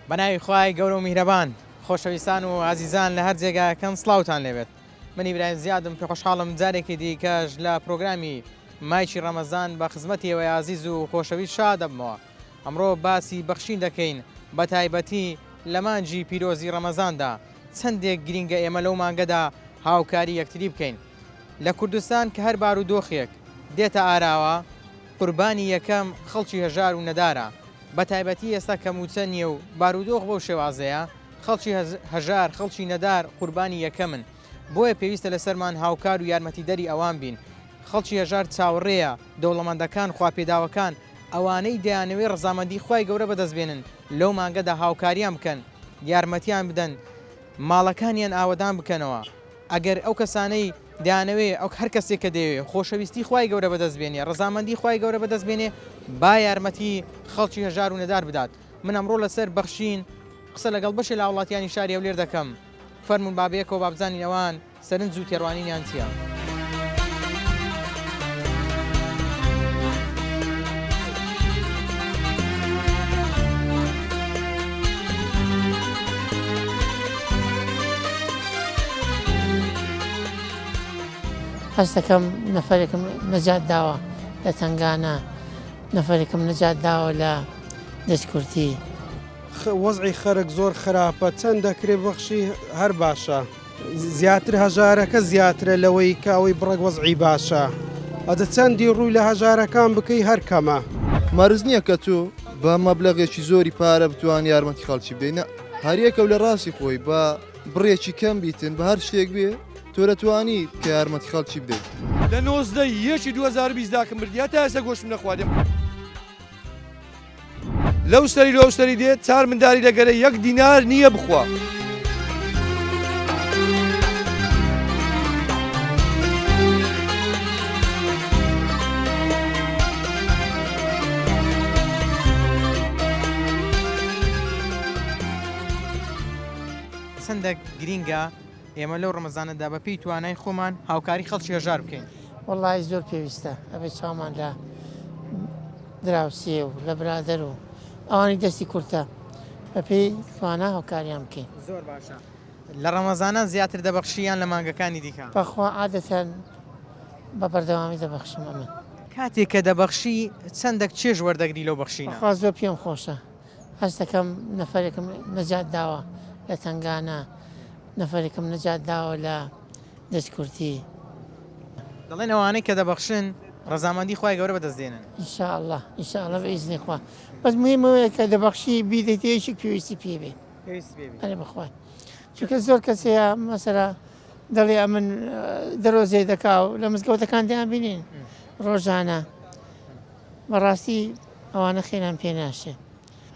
بەناوی خوای گەورە و میهرەبان خۆشەویستان و ئازیزان لە هەر جێگایەکەن سڵاوتان لێبێت من ئیبراهیم زیادم پێ خۆشحاڵم جارێکی دیکەش لە پرۆگرامی مایکی ڕەمەزان بە خزمەتی ئێوەی ئازیز و خۆشەویست شاد دەبمەوە ئەمڕۆ باسی بەخشین دەکەین بە تایبەتی لە مانگی پیرۆزی ڕەمەزاندا چەندێک گرینگە ئێمە لەو مانگەدا هاوکاری یەکتری بکەین لە کوردستان کە هەر بارودۆخێک دێتە ئاراوە قوربانی یەکەم خەڵکی هەژار و نەدارە بەتایبەتی ئێستا کە مووچە نییە و بارودۆخ بەو شێوازەیە، خەڵکی هەژار، خەڵکی نەدار قوربانی یەکەمن، بۆیە پێویستە لەسەرمان هاوکار و یارمەتیدەری ئەوان بین. خەڵکی هەژار چاوەڕێیە دەوڵەمەندەکان، خواپێداوەکان، ئەوانەی دەیانەوێ ڕەزامەندی خوای گەورە بەدەست بێنن، لەو مانگەدا هاوکاریان بکەن، یارمەتیان بدەن، ماڵەکانیان ئاوەدان بکەنەوە. ئەگەر ئەو کەسانەی دەیانەوێ ئەو هەر کەسێک کە دەیەوێ خۆشەویستی خوای گەورە بەدەست بێنێ ڕەزامەندی خوای گەورە بەدەست بێنێ با یارمەتی خەڵکی هەژار و نەدار بدات من ئەمڕۆ لەسەر بەخشین قسە لەگەڵ بەشێ لە هاوڵاتیانی شاری هەولێر دەکەم فەرموون با بەیەکەوە با بزانین ئەوان سەرنج و تێڕوانینیان چییە. هەست دەکەم نەفەرێکم نەجات داوە لە تەنگانە، نەفەرێکم نەجات داوە لە دەستکورتی. وەزعی خەرک زۆر خراپە چەند دەکرێ بەخشی هەر باشە زیاتر هەژارەکە زیاترە لەوەی کە ئەوەی بڕێک وەزعی باشە ئەجە چەندی ڕووی لە هەژارەکان بکەی هەر کەمە. مەرج نییە کە تۆ بە مەبلەغێکی زۆری پارە بتوانی یارمەتی خەڵکی بدەی نا هەریەکە و لە ڕاستی خۆی بە بڕێکی کەم بیتن بە هەر شتێک بێ تۆ دەتوانی کە یارمەتی خەڵکی بدەیت. لە 19 یەکی 2020 داکم مردی هەتا ئێستا گۆشتم نەخواردیە. لەو سەری لەو سەری دێت چار منداری لەگەرە یەک دینار نییە بخوا. چەندە گرینگە ئێمە لەو ڕەمەزانەدا بە پێی توانای خۆمان هاوکاری خەڵکی هەژار بکەین. وەڵاهی زۆر پێویستە ئەبێ چاومان لە دراوسێ و لە برادەر و ئەوانی دەستی کورتە بە پێی توانا هاوکاریان بکەین. زۆر باشە لە ڕەمەزانان زیاتر دەبەخشی یان لە مانگەکانی دیکە؟ بەخوا عادەتەن بە بەردەوامی دەبەخشم ئەمن. کاتێک کە دەبەخشی چەندەک چێژ وەردەگری لەو بەخشینە؟ بەخوا زۆر پێم خۆشە هەست دەکەم نەفەرێکم نەجات داوە لە تەنگانە، نەفەرێکم نەجات داوە لە دەست کورتی. دەڵێن ئەوانەی کە دەبەخشن ڕەزامەندی خوای گەورە بەدەست دێنن. ان شاء اللە ان شاء اللە بە ئیزنی خوا بەس مهم ئەوەیە کە دەبەخشی بیدەیتێ یەکێک پێویستی پێ بێ پێویستی پێ بێ. ئەرێ بەخوا چونکە زۆر کەس هەیە مەسەلا دەڵێ ئەمن دەرۆزێ دەکا و لە مزگەوتەکان دەیان بینین ڕۆژانە بەڕاستی ئەوانە خێران پێ ناشێ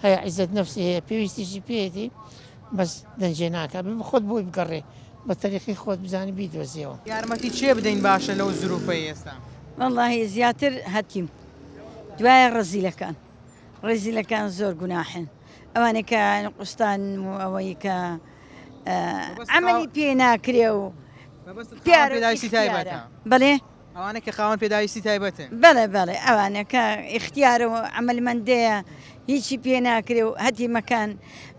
هەیە عیزەت نەفسی هەیە پێویستیشی پێیەتی بەس دەنجێ ناکا بە خۆت بۆی بگەڕێ بە تەریقی خۆت بزانی بیدۆزیەوە. یارمەتی کێ بدەین باشە لەو زروفەی ئێستا؟ وەڵاهی زیاتر هەتیم دوایە ڕەزیلەکان ڕیزیلەکان زۆر گوناحن ئەوانەی کە قوستان و ئەوەی کە عملی پێ ناکرێ و پێداویستی تایبەتە بەڵێ ئەوانە کە خاوەن پێداویستی تایبەتن. بەڵێ بەڵێ ئەوانە کە ئیختیارە و عەمەلمەندەیە هیچی پێ ناکرێ و هەتیمەکان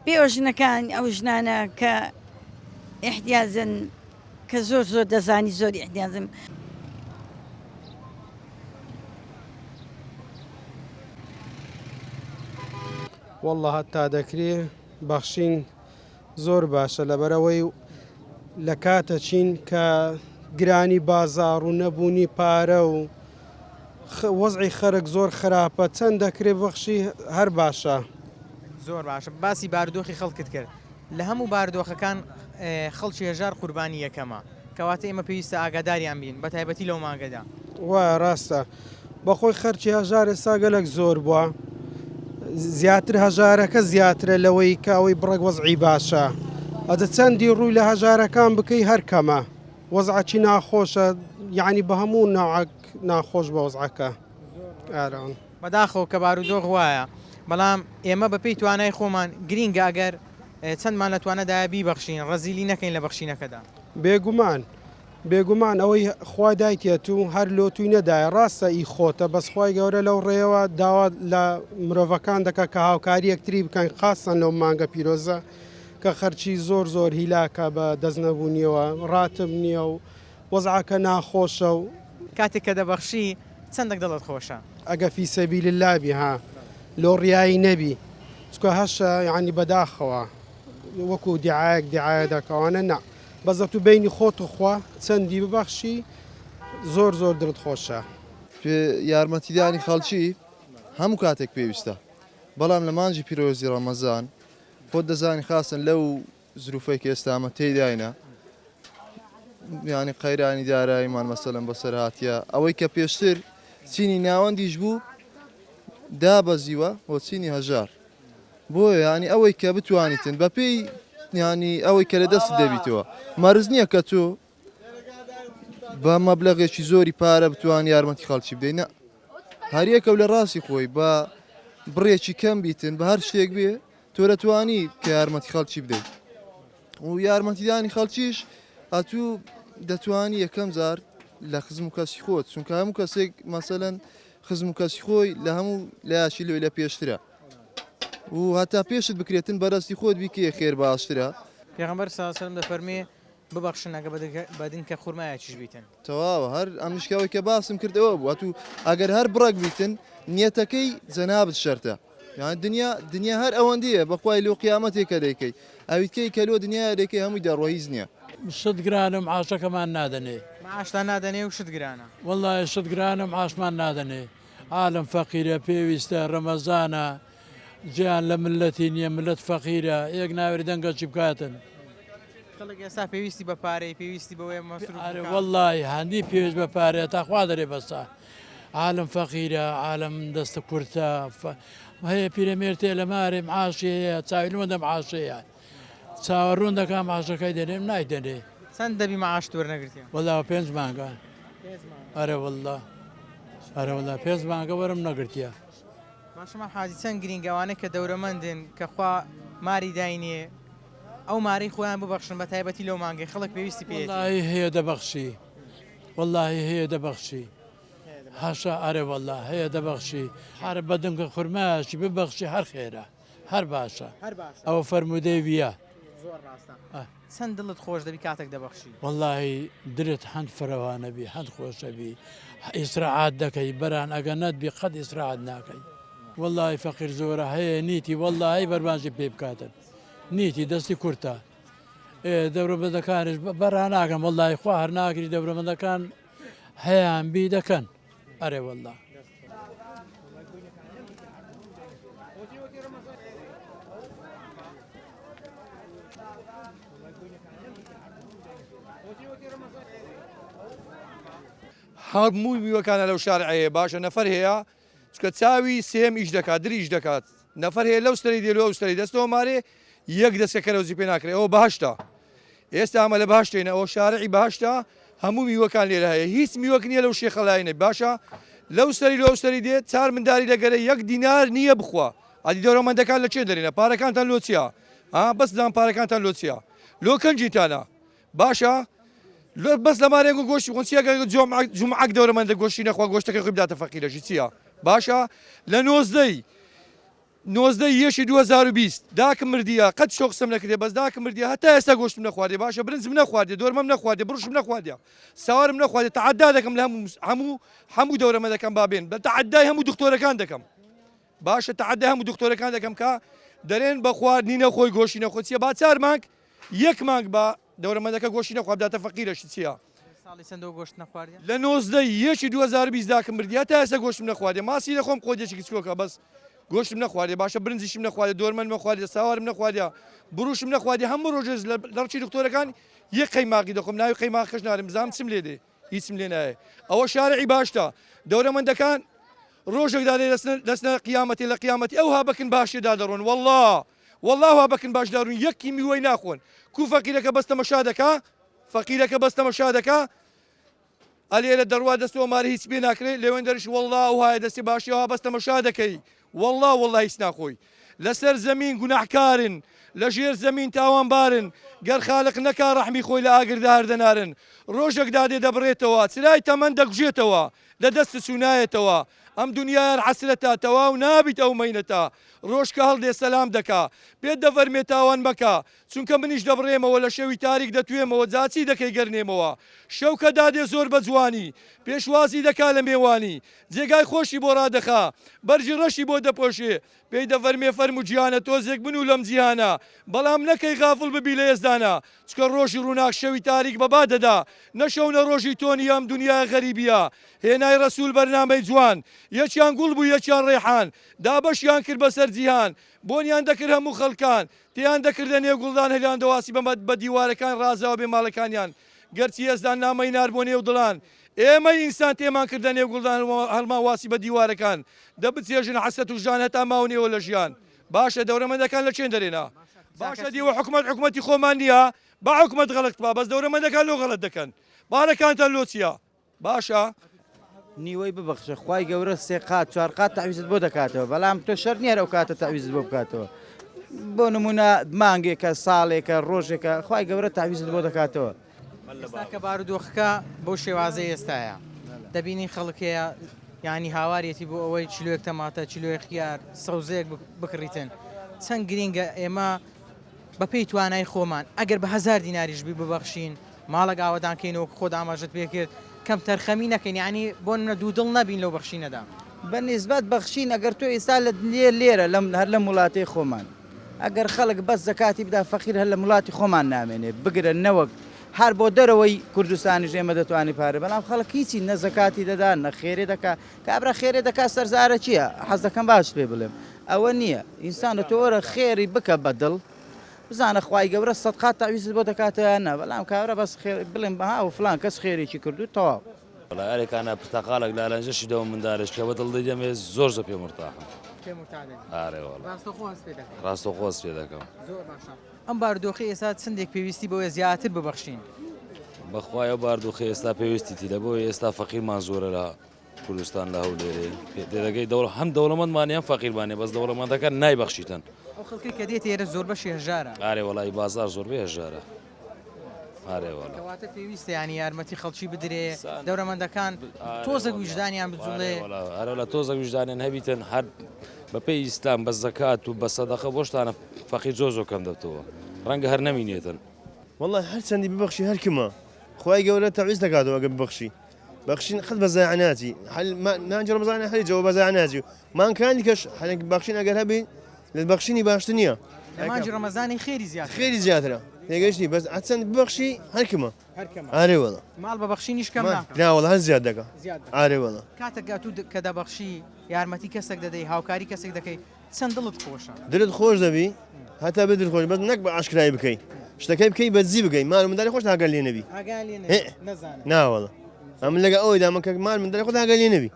بێوەژنەکان ئەو ژنانە کە ئیحتیازن کە زۆر زۆر دەزانی زۆر ئیحتیازن. وەڵڵا هەتا دەکرێ بەخشین زۆر باشە لەبەرئەوەی لە کاتە چین کە گرانی بازاڕ و نەبوونی پارە و وەزعی خەرک زۆر خراپە چەند دەکرێ بەخشی هەر باشە. زۆر باشە باسی بارودۆخی خەڵکت کرد لە هەموو بارودۆخەکان خەڵکی هەژار قوربانی یەکەمە کەواتە ئێمە پێویستە ئاگاداریان بین بە تایبەتی لەو مانگەدا. وایە ڕاستە بەخۆی خەرکی هەژار ئێستا گەلەک زۆر بووە زیاتر هەژارەکە زیاترە لەوەی کە ئەوەی بڕێک وەزعی باشە ئەجە چەندی ڕووی لە هەژارەکان بکەی هەر کەمە وەزعەکی ناخۆشە یعنی بە هەموو ناوعەک ناخۆش بە وەزعەکە ئاران. بەداخەوە کە بارودۆخ وایە بەڵام ئێمە بەپێی توانای خۆمان گرینگە ئەگەر چەندمان لە توانادایە بیبەخشین ڕەزیلی نەکەین لە بەخشینەکەدا. بێگومان. بێگومان ئەوەی خوا دایتێ تو هەر لۆ توی نەدایە ڕاستە ئی خۆتە بەس خوای گەورە لەو ڕێیەوە داوا لە مرۆڤەکان دەکا کە هاوکاری یەکتری بکەن خاسەن لەو مانگە پیرۆزە کە خەرکی زۆر زۆر هیلاکە بە دەست نەبوونیەوە ڕاتب نییە و وەزعەکە ناخۆشە و. کاتێک کە دەبەخشی چەندەک دڵت خۆشە؟ ئەگە فی سبیل اللە بی ها لۆ ڕیایی نەبی چونکە هەشە یانی بەداخەوە وەکو دیعایەک دیعایە دەکا ئەوانە نا بەس ئەتوو بەینی خۆت و خوا چەندی ببەخشی زۆر زۆر دڵت خۆشە. یارمەتیدانی خەڵکی هەموو کاتێک پێویستە بەڵام لە مانگی پیرۆزی ڕەمەزان خۆت دەزانی خاستن لەو زروفەی کە ئێستا ئەمە تێیداینە یانی قەیرانی داراییمان مەسەلەن بەسەر هاتیە ئەوەی کە پێشتر چینی ناوەندیش بوو دابەزیوە بۆ چینی هەژار بۆیە ینی ئەوەی کە بتوانیتن بەپێی ینی ئەوەی کە لە دەست دەبیتەوە مەرز نییە کە تۆ بە مەبلەغێکی زۆری پارە بتوان یارمەتی خەڵکی بدەین نە هەریەکە و لە ڕاستی خۆی بە بڕێکی کەم بیتن بە هەر شتێک بێ تۆ دەتوانی کە یارمەتی خەڵکی بدەیت و یارمەتیدانی خەڵکیش ئەتوو دەتوانی یەکەم جار لە خزم و کەسی خۆت چونکە هەموو کەسێک مەسەلەن خزم و کەسی خۆی لە هەموو لایەکی لۆی لە پێشترە و هەتا پێشت بکرێتن بەرەستی خۆت بیکێ خێر باشترە. پێغەمبەر صلی اللە علیە وسلم دەفەرموێ، ببەخشن ئەگەر بە دنکە خورمایەکیش بیتن. تەواوە هەر ئەمنیش کە ئەوەی کە باسم کرد ئەوە بوو ئەتوو ئەگەر هەر بڕەک بیتن نیەتەکەی جەنابت شەرتە یان دنیا دنیا هەر ئەوەندەیە بەخوای لۆ قیامەتێ کە دەیکەی ئەویتکەی کە لۆ دنیا دەیکەی هەمووی دەڕۆ هیچ نییە. شت گرانە معاشەکەمان نادەنێ. معاشتان نادەنێ و شت گرانە. وەڵاهی شت گرانە معاشمان نادەنێ عالەم فەقیرە پێویستە رەمەزانە جێیان لە ملەتی نیە ملەت فەقیرە یەک ناوێری دەنگە چی بکاتن. خەڵک ئێستا پێویستی بە پارەی پێویستی بەوەیە مەسروف ئەرێ بکا. وەڵاهی هەندی پێویست بە پارەیە تا خوا دەرێ بەسە عالم فەقیرە عالم دەستە کورتە هەیە پیرەمێرتێ لە مارێ معاشی هەیە چاوی لەوەندە معاشەیە چاوەڕوون دەکا معاشەکەی دەنێ نایدەنێ. چەند دەبی معاشت وەرنەگرتیە؟ وەڵا پێنج مانگە. ئەرێ وەڵا ئەرێ وەڵا پێنج مانگە وەرم نەگرتیە. باشە مام حاجی چەند گرینگە ئەوانەی کە دەورەمەندن کە خوا ماری داینێ ئەو مارەی خۆیان ببەخشن بە تایبەتی لەو مانگەی خەڵک پێویستی پێیەتی. وەڵاهی هەیە دەبەخشی وەڵاهی هەیە دەبەخشی حاشا ئەرێ وەڵا هەیە دەبەخشی هەر بە دنکە خورمایەکی ببەخشی هەر خێرە هەر باشە ئەوە فەرموودەی ویە. زۆر ڕاستە چەند دڵت خۆش دەبی کاتێک دەبەخشی؟ وەڵاهی درت هەند فرەوانەبی هەند خۆشەبی ئیسراعات دەکەی بەران ئەگە نەتبی قەت ئیسراعات ناکەی وەڵاهی فەقیر زۆرە هەیە نیتی وەڵاهی بەربانجی پێ بکاتن نیتی دەستی کورتە ئێ دەورەمەندەکانیش بەراناکەم وەڵاهی خوا هەر ناگری دەورەمەندەکان هەیان بی دەکەن ئەرێ وەڵا. هەمووی میوەکانە لەو شارعەیە باشە نەفەر هەیە چکە چاوی سێم ئیش دەکات دریش دەکات نەفەر هەیە لەو سەری دێ لەو سەری دەستەوە مارێ یەک دەسکە کەرەوزی پێ ناکرێ ئەوە بەهشتە ئێستا ئەمە لە بەهشتینە ئەوە شارعی بەهشتە هەموو میوەکان لێرە هەیە هیچ میوەک نییە لەو شێخەلاینە باشە لەو سەری لەو سەری دێت چار منداری لەگەرە یەک دینار نییە بخوا ئەدی دەورەمەندەکان لە چێ دەرێنە پارەکانتان لۆ چییە ها بەس بزان پارەکانتان لۆ چییە لۆ کەنجیتانە باشە لۆ بەس لە مارێک و گۆشتی خۆن چیە جمعەک دەورەمەندە گۆشتی نەخوا گۆشتەکەی خۆی بداتە فەقیرەژی چییە باشە لە نۆزدەی 19 یەکی 2020 داکم مردیە قەت شۆ قسەم نەکردێ بەس داکم مردیە هەتا ئێستا گۆشتم نەخواردێ باشە برنجم نەخواردێ دۆرمەم نەخواردێ بڕشم نەخواردە ساوارم نەخواردێ تەعەدا دەکەم لە هەموو هەموو هەموو دەورەمەندەکان با بێن بە تەعەدای هەموو دکتۆرەکان دەکەم باشە تەعەدای هەموو دکتۆرەکان دەکەم کە دەرێن بە خواردنی نەخۆی گۆشتی نەخۆ چیە با چار مانگ یەک مانگ با دەورەمەندەکە گۆشتی نەخوا بداتە فەقیرەشی چیە. ساڵی چەندەوە گۆشت نەخواردیە؟ لە 19 یەکی 2020 داکم مردیە تا ئێستا گۆشتم نەخواردیە ماسی دەخۆم قۆدێکی گچکۆکە بەس گۆشتم نەخواردیە باشە برنجیشم نەخواردیە دۆرمەنم نەخواردیە ساوارم نەخواردیە بروشم نەخواردیە هەموو ڕۆژێ لە ڕچی دکتۆرەکان یەک قەیماغی دەخۆم ناوی قەیماغەکەش نارم بزانم چم لێ دێ. هیچم لێ نایە ئەوە شارعی باشتە دەورەمەندەکان ڕۆژێک دادێ دەستنە قیامەتی لە قیامەتی ئەو ها بەکن باشێ دادەڕۆن والله والله ها بەکن باش دارون یەکی میوەی ناخۆن کو فەقیرەکە بەس تەمەشا دەکا فەقیرەکە بەس تەمەشا دەکا ئەلێرە دەڕوا دەستەوە ماری هیچ پێ ناکرێ لەوێن دەرش والله ئەو هایە دەستی باشیەوە بەس تەمەشا دەکەی والله والله هیچ ناخۆی. لەسەر زەمین گوناحکارن لە ژێر زەمین تاوانبارن گەر خالق نەکا ڕەحمی خۆی لە ئاگردا هەر دەنارن ڕۆژێک دادێ دەبڕێتەوە چرای تەمەن دەکوژێتەوە لە دەستت چوو نایەتەوە ئەم دونیایە حەسرەتە تەواو نابیت ئەو مەینەتە ڕۆژ کە هەڵدێ سەلام دەکا پێت دەفەرمێ تاوان مەکە چونکە منیش دەبڕێمەوە لە شەوی تاریک دەتوێمەوە جا چی دەکەی گەر نێمەوە شەو کە دادێ زۆر بە جوانی پێشوازی دەکا لە مێوانی جێگای خۆشی بۆ ڕادەخا بەرگی ڕەشی بۆ دەپۆشێ پێی دەفەرمێ فەرموو گیانە تۆزێک بنوو لەم جیهانە بەڵام نەکەی غافڵ ببی لە یەزدانە چکە ڕۆژی ڕووناک شەوی تاریک بە با دەدا نە شەو نە ڕۆژی تۆ نییە ئەم دونیایە غەریبییە هێنای ڕەسوول بەرنامەی جوان یەکیان گوڵ بوو یەکیان ڕێحان دابەشیان کرد بەسەر جیهان بۆنیان دەکرد هەموو خەڵکان تێیان دەکردە نێو گوڵدان هەلیان دەواسی بە بە دیوارەکان ڕازاوە بێ ماڵەکانیان گەرچی یەزدان نامەی نارد بۆ نێو دڵان ئێمەی ئینسان تێمان کردە نێو گوڵدان هەڵمان واسی بە دیوارەکان دە بچێژن حەسرەت و ژان هەتا ماون ئێوە لە ژیان باشە دەورەمەندەکان لە چێن دەرێنا باشە دیوە حکومەت حکومەتی خۆمان نییە با حکومەت غەڵەت با بەس دەورەمەندەکان لۆ غەڵەت دەکەن بارەکانتان لۆ چییە باشە. نیوەی ببەخشە خوای گەورە سێ قات چوار قات تەعویزت بۆ دەکاتەوە بەڵام تۆ شەرت نییە ئەو کاتە تەعویزت بۆ بکاتەوە بۆ نمونە مانگێکە ساڵێکە ڕۆژێکە خوای گەورە تەعویزت بۆ دەکاتەوە. ئێستا کە بارودۆخەکە بەو شێوازەی ئێستایە دەبینین خەڵک هەیە یانی هاواریەتی بۆ ئەوەی چلۆیەک تەماتە چلۆیەک خیار سەوزەیەک بکڕیتن چەند گرینگە ئێمە بەپێی توانای خۆمان ئەگەر بە هەزار دیناریش بی ببەخشین ماڵێک ئاوەدان کەین وەکو خۆت ئاماژەت پێ کرد کەم تەرخەمی نەکەین یانی بۆ نمونە دوودڵ نەبین لەو بەخشینەدا. بە نیسبەت بەخشین ئەگەر تۆ ئیستا لە لێرە لەم هەر لەم وڵاتەی خۆمان ئەگەر خەڵک بەس زەکاتی بدا فەقیر هەر لە وڵاتی خۆمان نامێنێ بگرە نەوەک هەر بۆ دەرەوەی کوردستانیش ئێمە دەتوانین پارە بەڵام خەڵک هیچی نە زەکاتی دەدا نە خێرێ دەکا کابرا خێرێ دەکا سەرزارە چییە حەز دەکەم باشت پێ بڵێم ئەوە نییە ئینسانە تۆ وەرە خێری بکە بە دڵ بزانە خوای گەورە سەدقات تەعویزت بۆ دەکاتەوە یان نا بەڵام کابرا بەس خێر بڵێم بەها و فلان کەس خێرێکی کردو تەواو. وەڵا ئەرێ کانا پرتەقاڵێک لالەنجەشی دەوم مندارێش کە بە دڵ دەیدەمێ زۆر زۆر پێ مورتاحم. پێ مورتاح دەبی. ئارێ وەڵا. ڕاستەوخۆ هەست پێ دەکەی. ڕاستەوخۆ هەست پێ دەکەم. زۆر باشە. ئەم بارودۆخەی ئێستا چەندێک پێویستی بەوەیە زیاتر ببەخشین؟ بەخوای ئەو باردۆخەی ئێستا پێویستیتی لەبۆیە ئێستا فەقیرمان زۆرە لە کوردستان لە هەولێرێ دەگەی دەوڵ هەم دەوڵەمەندمانی هەم فەقیرمانێ بەس دەوڵەمەندەکان نایبەخشیتن. ئەو خەڵکەی کە دێتە ئێرە زۆربەشی هەژارە. ئارێ وەڵایی بازاڕ زۆربەی هەژارە. ئارێ وەڵا. کەواتە پێویستە یانی یارمەتی خەڵکی بدرێ دەورەمەندەکان تۆزێک ویژدانیان بجوڵێ. ئارێ وەڵا تۆزێک ویژدانیان هەبیتن هەر بەپێی ئیسلام بە زەکات و بە سەدەقە بۆشتانە فەقیر زۆر زۆر کەم دەبتەوە ڕەنگە هەر نەمینێتن. وەڵا هەرچەندی ببەخشی هەر کمە خوای گەورە تەعویز دەکاتەوە ئەگەر ببەخشی. بەخشین قەت بە زایع ناچی حل مانگی ڕەمەزان هەری جەوە بە زایع ناچی مانگەکانی کەش حەلێک بەخشین ئەگەر هەبی لە بەخشینی باشتر نییە لە مانگی ڕەمەزانی خێری زیاترە خێری زیاترە تێگەیشتی بەس هەرچەند ببەخشی هەر کەمە هەر کەمە ئارێ وەڵا ماڵ بە بەخشینیش کەم ناکا نا وەڵا هەر زیاد دەکا زیاد دەکا ئارێ وەڵا کاتێک ئەتوو کە دەبەخشی یارمەتی کەسێک دەدەی هاوکاری کەسێک دەکەی چەند دڵت خۆشە. دلت خۆش دەبی هەتا بێ دلت خۆش بەس نەک بە ئاشکرای بکەی شتەکەی بکەی بە دزی بکەی مال و مندالی خۆشت ئاگای لێ نەبی ئاگایان لێ نەبی نەزانن ناوەڵا ئەمن لەگە ئەوەی دامە کە مال مندالی خۆت ئاگای لێ نەبی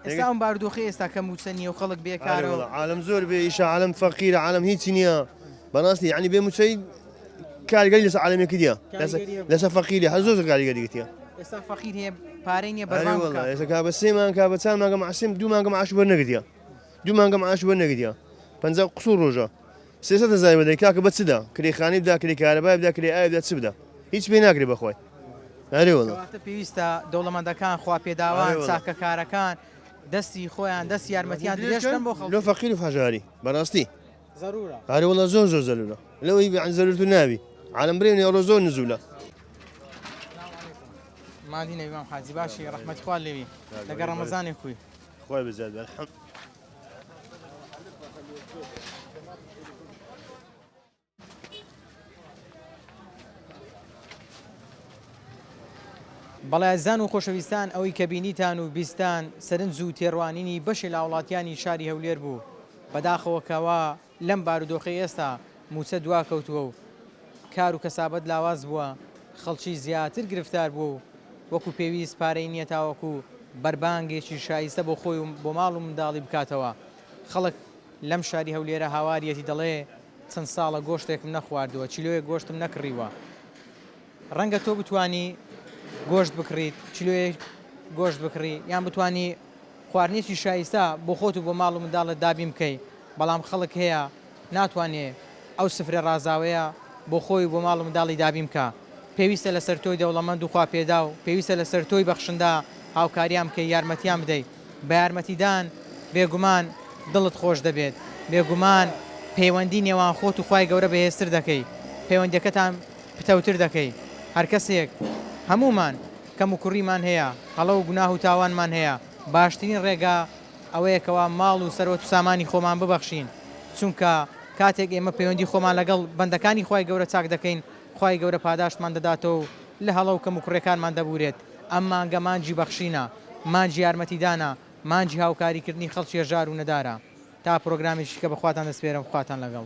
ئێستا ئەم بارودۆخەی ئێستا کە مووچە نییە و خەڵک بێکارە و عالم زۆر بێ ئیشە عالم فەقیرە عالم هیچی نییە بەڕاستی یعنی بێ مووچەی کاریگەری لەسەر عالەمێکی دیە لەسەر فەقیری هەر زۆر زۆر کاریگەری گرتیە ئێستا فەقیر هەیە پارەی نییە بەربانگ بکات ئێستا کا بە سێ مانگ کا بە چار مانگە معاشم دوو مانگە معاش وەرنەگرتیە دوو مانگە معاش وەرنەگرتیە 50 قسوور ڕۆژە 300 هەزاری بەدەی کاکە بە چ دا کرێ خانی بدا کرێ کارەبای بدا کرێ ئاوی بدا چ بدا هیچ پێ ناکرێ بەخوای ئەرێ وەڵا. کەواتە پێویستە دەوڵەمەندەکان خواپێداوان چاکەکارەکان دەستی خۆیان دەستی یارمەتیان درێژ بکەن بۆ خەڵکی. لۆ فەقیر و هەژاری بەڕاستی. زەرورە. ئەرێ وەڵا زۆر زۆر زەرورە لەوەی یەعنی زەرورتر نابی عالەم برێ ئەوڕۆ زۆر نزولە. مادی نەبی مام حاجی باشی ڕەحمەتی خوا لێوی لەگەڵ ڕەمەزانێ کوی. خوای بەزیاد بێ الحمد. بەڵێ ئازیزان و خۆشەویستان ئەوەی کە بینیتان و بیستان سەرنج و تێڕوانینی بەشێ لە هاوڵاتیانی شاری هەولێر بوو بەداخەوە کەوا لەم بارودۆخەی ئێستا مووچە دواکەوتووە و کار و کەسابەت لاواز بووە خەڵکی زیاتر گرفتار بووە و وەکو پێویست پارەی نییە تاوەکو بەربانگێکی شایستە بۆ خۆی و بۆ ماڵ و منداڵی بکاتەوە خەڵک لەم شاری هەولێرە هاواریەتی دەڵێ چەند ساڵە گۆشتێکم نەخواردووە کیلۆیەک گۆشتم نەکڕیوە ڕەنگە تۆ بتوانی گۆشت بکڕیت کیلۆیەک گۆشت بکڕی یان بتوانی خواردنێکی شایستە بۆ خۆت و بۆ ماڵ و منداڵت دابین بکەی. بەڵام خەڵک هەیە ناتوانێ ئەو سفرە ڕازاوەیە بۆ خۆی و بۆ ماڵ و منداڵی دابین بکا. پێویستە لەسەر تۆی دەوڵەمەند و خواپێداو، پێویستە لەسەر تۆی بەخشندە هاوکاریان بکەی، یارمەتیان بدەی. بە یارمەتیدان بێگومان دڵت خۆش دەبێت، بێگومان پەیوەندی نێوان خۆت و خوای گەورە بەهێزتر دەکەی، پەیوەندیەکەتان پتەوتر دەکەی. هەرکەسێک، هەموومان کەموکوڕیمان هەیە، هەڵە و گوناه و تاوانمان هەیە، باشترین ڕێگا ئەوەیە کەوا ماڵ و سەروەت و سامانی خۆمان ببەخشین، چونکە کاتێک ئێمە پەیوەندی خۆمان لەگەڵ بەندەکانی خوای گەورە چاک دەکەین، خوای گەورە پاداشتمان دەداتەوە و لە هەڵە و کەموکوڕیەکانمان دەبورێت، ئەم مانگە مانگی بەخشینە، مانگی یارمەتیدانە، مانگی هاوکاریکردنی خەڵکی هەژار و نەدارە. تا پرۆگرامێکی دیکە بە خواتان دەسپێرم، خواتان لەگەڵ.